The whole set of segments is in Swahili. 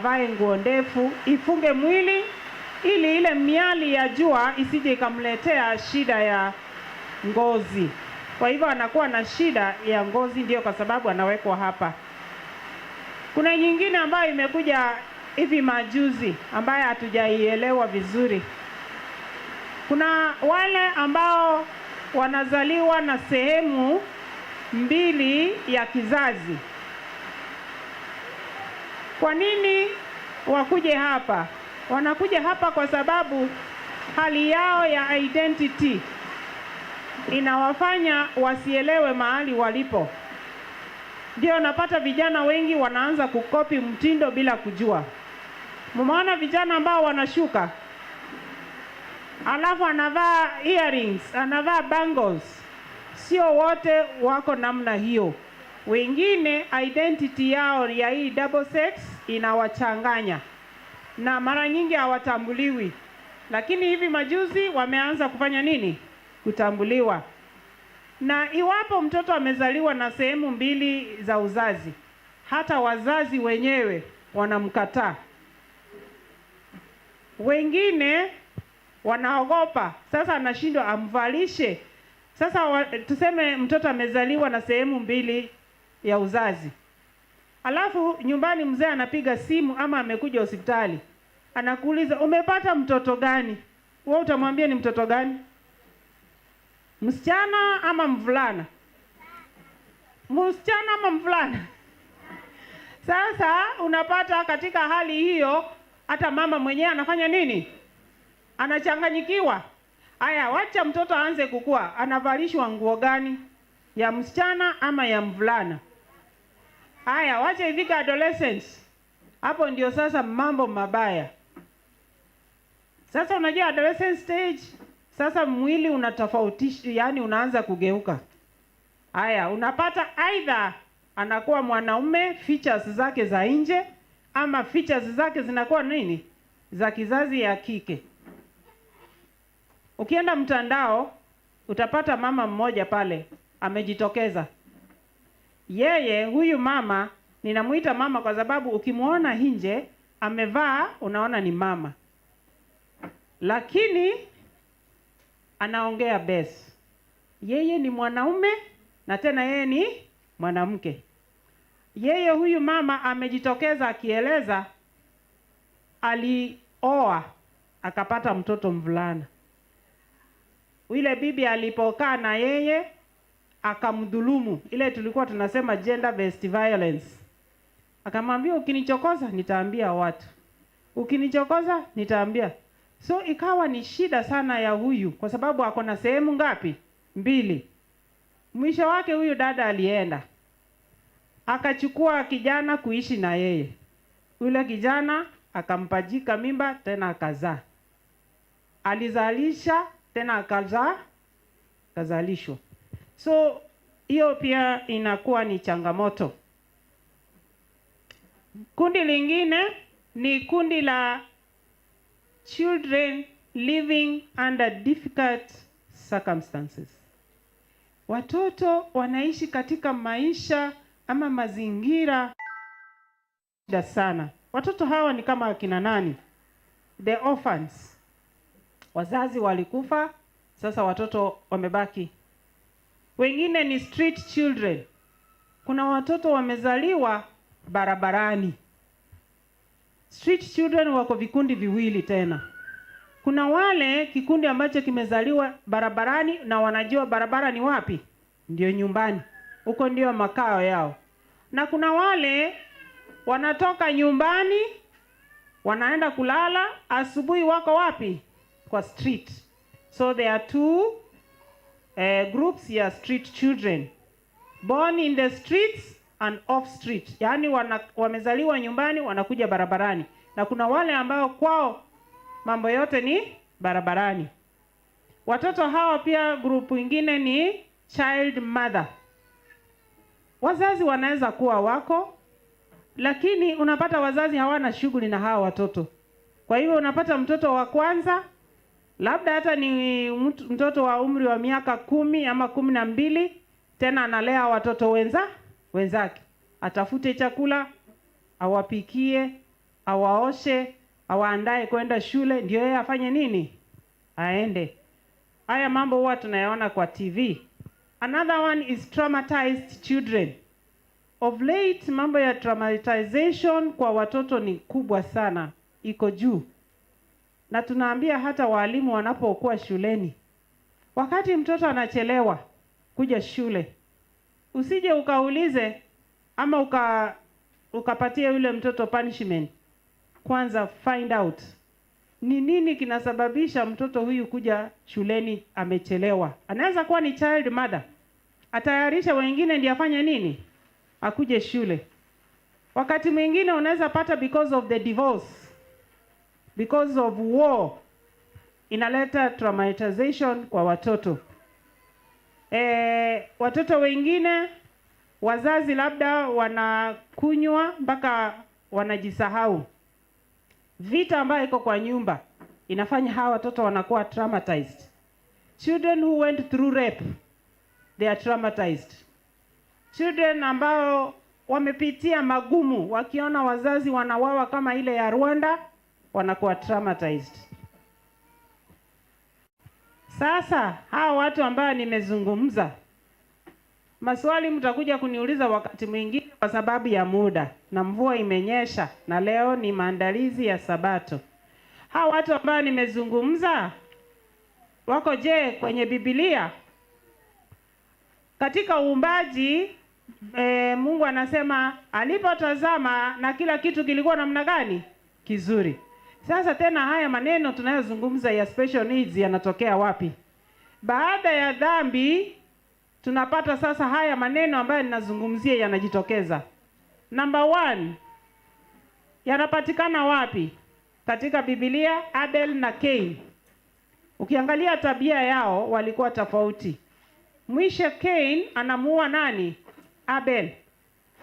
Avae nguo ndefu ifunge mwili ili ile miali ya jua isije ikamletea shida ya ngozi. Kwa hivyo anakuwa na shida ya ngozi, ndio kwa sababu anawekwa hapa. Kuna nyingine ambayo imekuja hivi majuzi ambayo hatujaielewa vizuri. Kuna wale ambao wanazaliwa na sehemu mbili ya kizazi. Kwa nini wakuje hapa? Wanakuja hapa kwa sababu hali yao ya identity inawafanya wasielewe mahali walipo. Ndio napata vijana wengi wanaanza kucopy mtindo bila kujua. Mumeona vijana ambao wanasuka, alafu anavaa earrings, anavaa bangles. Sio wote wako namna hiyo. Wengine identity yao ya hii double sex inawachanganya na mara nyingi hawatambuliwi, lakini hivi majuzi wameanza kufanya nini? Kutambuliwa. Na iwapo mtoto amezaliwa na sehemu mbili za uzazi, hata wazazi wenyewe wanamkataa. Wengine wanaogopa, sasa anashindwa amvalishe. Sasa tuseme mtoto amezaliwa na sehemu mbili ya uzazi, alafu nyumbani mzee anapiga simu ama amekuja hospitali, anakuuliza, "Umepata mtoto gani?" Wewe utamwambia ni mtoto gani? Msichana ama mvulana? Msichana ama mvulana? Sasa unapata katika hali hiyo hata mama mwenyewe anafanya nini? Anachanganyikiwa. Aya, wacha mtoto aanze kukua, anavalishwa nguo gani? Ya msichana ama ya mvulana? Aya, wacha ifika adolescence. Hapo ndio sasa mambo mabaya. Sasa unajua adolescent stage, sasa mwili unatofautisha, yani unaanza kugeuka. Haya, unapata either anakuwa mwanaume, features zake za nje, ama features zake zinakuwa nini, za kizazi ya kike. Ukienda mtandao utapata mama mmoja pale amejitokeza. Yeye huyu mama ninamuita mama kwa sababu ukimwona nje amevaa unaona ni mama, lakini anaongea bass. Yeye ni mwanaume na tena yeye ni mwanamke. Yeye huyu mama amejitokeza akieleza alioa akapata mtoto mvulana. Yule bibi alipokaa na yeye akamdhulumu, ile tulikuwa tunasema gender based violence. Akamwambia, "Ukinichokoza nitaambia watu, ukinichokoza nitaambia." So ikawa ni shida sana ya huyu, kwa sababu ako na sehemu ngapi? Mbili. Mwisho wake huyu dada alienda akachukua kijana kuishi na yeye. Yule kijana akampachika mimba tena akazaa, alizalisha tena akazaa, akazalishwa. So hiyo pia inakuwa ni changamoto. Kundi lingine ni kundi la children living under difficult circumstances. Watoto wanaishi katika maisha ama mazingira shida sana. Watoto hawa ni kama akina nani? The orphans. Wazazi walikufa, sasa watoto wamebaki. Wengine ni street children. Kuna watoto wamezaliwa barabarani. Street children wako vikundi viwili tena. Kuna wale kikundi ambacho kimezaliwa barabarani na wanajua barabara ni wapi, ndio nyumbani, huko ndio makao yao, na kuna wale wanatoka nyumbani wanaenda kulala, asubuhi wako wapi? Kwa street. So there are two groups ya street children, born in the streets and off street, yaani wamezaliwa nyumbani wanakuja barabarani, na kuna wale ambao kwao mambo yote ni barabarani. Watoto hawa pia group ingine ni child mother. Wazazi wanaweza kuwa wako, lakini unapata wazazi hawana shughuli na hawa watoto. Kwa hivyo unapata mtoto wa kwanza labda hata ni mtoto wa umri wa miaka 10 ama 12, tena analea watoto wenzake, atafute chakula, awapikie. Awaoshe, awaandae kwenda shule, ndio yeye afanye nini? Aende. Haya mambo huwa tunayaona kwa TV. Another one is traumatized children. Of late, mambo ya traumatization kwa watoto ni kubwa sana, iko juu, na tunaambia hata walimu wanapokuwa shuleni, wakati mtoto anachelewa kuja shule, usije ukaulize ama ukapatia yule mtoto punishment. Kwanza find out ni nini kinasababisha mtoto huyu kuja shuleni amechelewa. Anaweza kuwa ni child mother, atayarisha wengine ndiye afanye nini, akuje shule. Wakati mwingine unaweza pata because of the divorce, because of war, inaleta traumatization kwa watoto. Watoto wengine, wazazi labda wanakunywa mpaka wanajisahau. Vita ambayo iko kwa nyumba inafanya hawa watoto wanakuwa traumatized. Children who went through rape, they are traumatized. Children ambao wamepitia magumu, wakiona wazazi wanauawa kama ile ya Rwanda, wanakuwa traumatized. Sasa hawa watu ambao nimezungumza, maswali mtakuja kuniuliza wakati mwingine kwa sababu ya muda na mvua imenyesha na leo ni maandalizi ya Sabato. Hawa watu ambao nimezungumza wako je kwenye Biblia? Katika uumbaji, Mungu anasema alipotazama na kila kitu kilikuwa namna gani? Kizuri. Sasa tena haya maneno tunayozungumza ya special needs yanatokea wapi? Baada ya dhambi tunapata sasa haya maneno ambayo ninazungumzia yanajitokeza. Number one, yanapatikana wapi? Katika Biblia, Abel na Cain. Ukiangalia tabia yao, walikuwa tofauti. Mwisho Cain anamuua nani? Abel.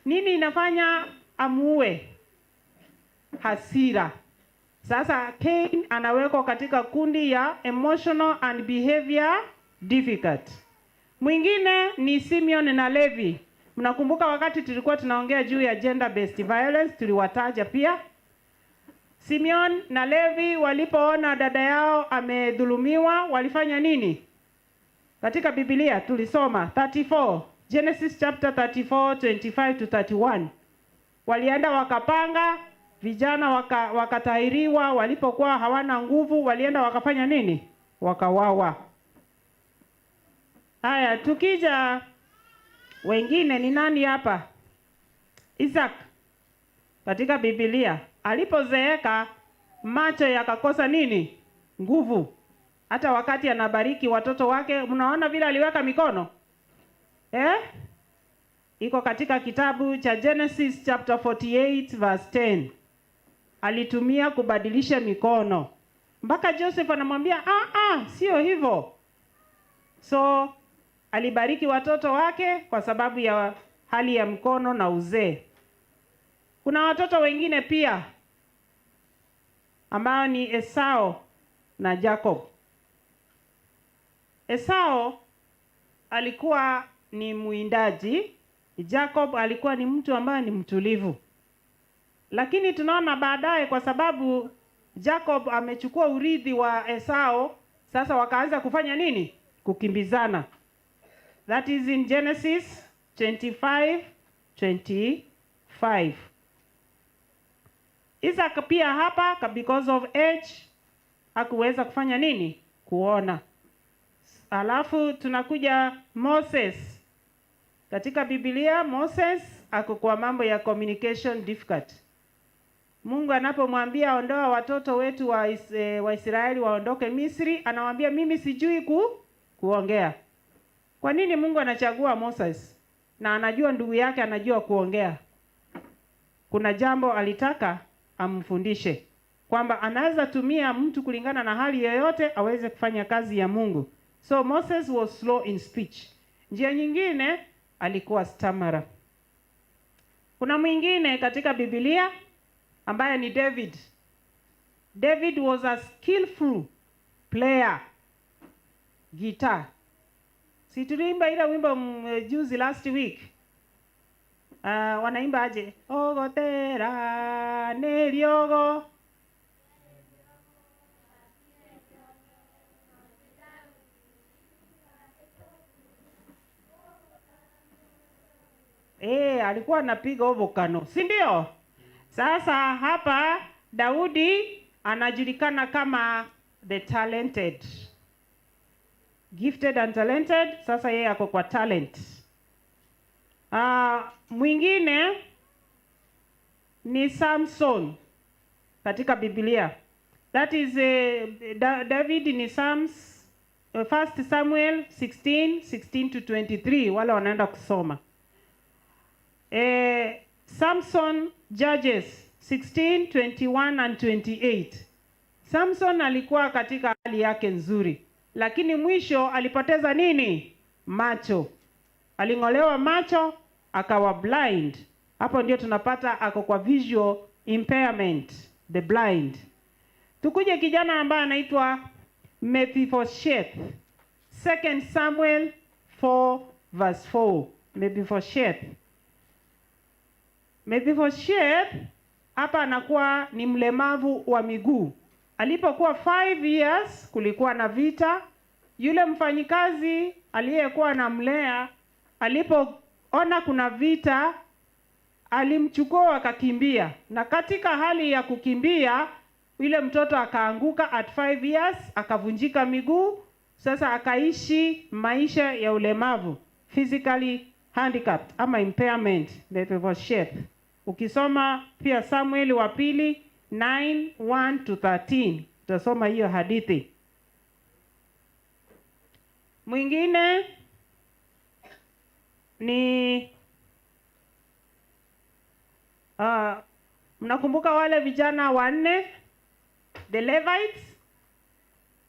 Nini inafanya amuue? Hasira. Sasa Cain anawekwa katika kundi ya emotional and behavior difficult. Mwingine ni Simeon na Levi. Mnakumbuka wakati tulikuwa tunaongea juu ya gender based violence, tuliwataja pia. Simeon na Levi walipoona dada yao amedhulumiwa, walifanya nini? Katika Biblia tulisoma 34, Genesis chapter 34 25 to 31. Walienda wakapanga vijana, wakatahiriwa, walipokuwa hawana nguvu, walienda wakafanya nini? Wakawawa. Haya, tukija wengine ni nani hapa? Isaac katika Biblia alipozeeka macho yakakosa nini? Nguvu. Hata wakati anabariki watoto wake, mnaona vile aliweka mikono, eh? Iko katika kitabu cha Genesis chapter 48 verse 10. Alitumia kubadilisha mikono mpaka Joseph anamwambia, "Ah, ah, sio hivyo." So alibariki watoto wake kwa sababu ya hali ya mkono na uzee. Kuna watoto wengine pia ambao ni Esau na Jacob. Esau alikuwa ni mwindaji, Jacob alikuwa ni mtu ambaye ni mtulivu. Lakini tunaona baadaye kwa sababu Jacob amechukua urithi wa Esau, sasa wakaanza kufanya nini? Kukimbizana. That is in Genesis 25 25. Isaac pia hapa, because of age, hakuweza kufanya nini? Kuona. Alafu tunakuja Moses. Katika Biblia, Moses ako kwa mambo ya communication difficult. Mungu anapomwambia ondoa watoto wetu wa Israeli waondoke Misri, anawaambia, "Mimi sijui kuongea." Kwa nini Mungu anachagua Moses na anajua ndugu yake anajua kuongea? Kuna jambo alitaka amfundishe kwamba anaweza tumia mtu kulingana na hali yoyote aweze kufanya kazi ya Mungu. So Moses was slow in speech. Njia nyingine, alikuwa stammerer. Kuna mwingine katika Biblia ambaye ni David. David was a skillful player guitar. Si tuliimba ile wimbo juzi, last week? Wanaimba aje? Ogotera neriogo. Alikuwa anapiga obokano, si ndio? Sasa hapa Daudi anajulikana kama the talented. Gifted and talented, sasa yeye ako kwa talent. Mwingine ni Samson katika Biblia. That is David ni Psalms, 1 Samuel 16, 16 to 23, wale wanaenda kusoma. Samson Judges 16, 21 and 28. Samson alikuwa katika hali yake nzuri, lakini mwisho alipoteza nini? Macho. Aling'olewa macho akawa blind. Hapo ndio tunapata ako kwa visual impairment, the blind. Tukuje kijana ambaye anaitwa Mephibosheth. 2 Samuel 4 verse 4. Mephibosheth. Mephibosheth hapa anakuwa ni mlemavu wa miguu. Alipokuwa 5 years kulikuwa na vita. Yule mfanyikazi aliyekuwa anamlea alipoona kuna vita alimchukua akakimbia, na katika hali ya kukimbia yule mtoto akaanguka at 5 years akavunjika miguu. Sasa akaishi maisha ya ulemavu, physically handicapped ama impairment, Mephibosheth. Ukisoma pia Samuel wa pili 9:1 to 13 utasoma hiyo hadithi. Mwingine ni mnakumbuka wale vijana wanne, the Levites?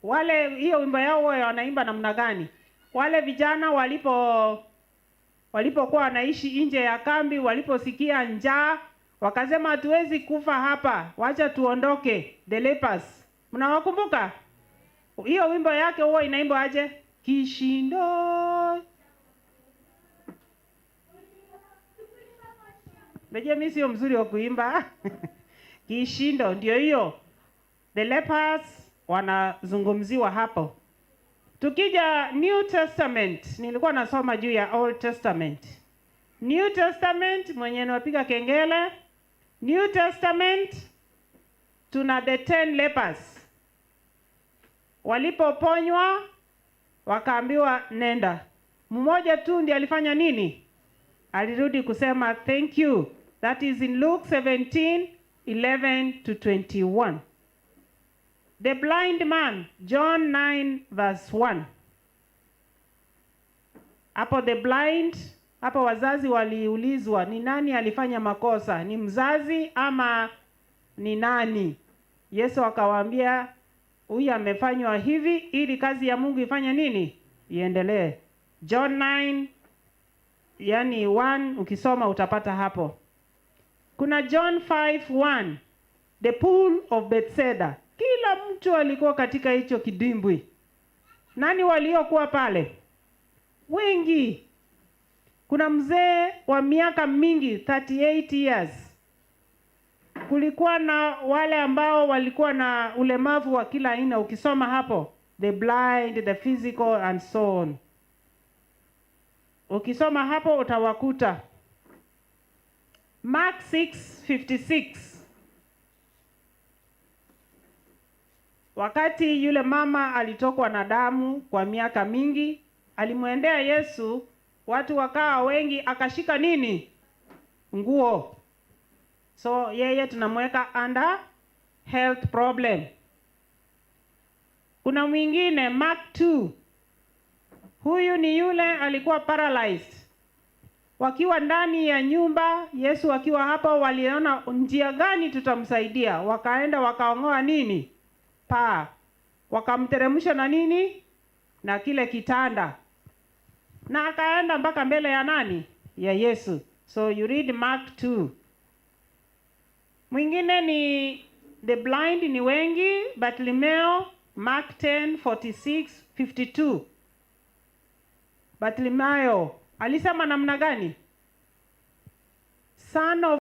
Wale hiyo wimbo yao wanaimba namna gani? Wale vijana walipokuwa wanaishi nje ya kambi, waliposikia njaa wakasema hatuwezi kufa hapa, wacha tuondoke. The lepers. Mnawakumbuka? Hiyo wimbo yake huwa inaimbwa aje? Kishindo. Unajua mimi sio mzuri wa kuimba. Kishindo ndio hiyo. The lepers wanazungumziwa hapo. Tukija New Testament, nilikuwa nasoma juu ya Old Testament. New Testament mwenye niwapiga kengele. New Testament tuna the 10 lepers. Walipoponywa wakaambiwa nenda. Mmoja tu ndiye alifanya nini? Alirudi kusema thank you. That is in Luke 17:11 to 21. The blind man, John 9 verse 1. Hapo the blind, hapo wazazi waliulizwa ni nani alifanya makosa, ni mzazi ama ni nani? Yesu akawaambia huyu amefanywa hivi ili kazi ya Mungu ifanye nini? Iendelee. John 9 yani 1 ukisoma utapata hapo. Kuna John 5:1, the pool of Bethesda. Kila mtu alikuwa katika hicho kidimbwi. Nani waliokuwa pale? Wengi. Kuna mzee wa miaka mingi, 38 years. Kulikuwa na wale ambao walikuwa na ulemavu wa kila aina. Ukisoma hapo, the blind, the physical and so on. Ukisoma hapo utawakuta. Mark 6:56. Wakati yule mama alitokwa na damu kwa miaka mingi, alimwendea Yesu, watu wakawa wengi, akashika nini? Nguo. So yeye tunamweka under health problem. Kuna mwingine Mark 2. Huyu ni yule alikuwa paralyzed. Wakiwa ndani ya nyumba, Yesu akiwa hapo, waliona njia gani tutamsaidia. Wakaenda wakaongoa nini? Paa. Wakamteremsha na nini? Na kile kitanda. Na akaenda mpaka mbele ya nani? Ya Yesu. So you read Mark 2. Mwingine ni the blind ni wengi, Bartimaeus, Mark 10:46-52. Bartimaeus alisema namna gani? son of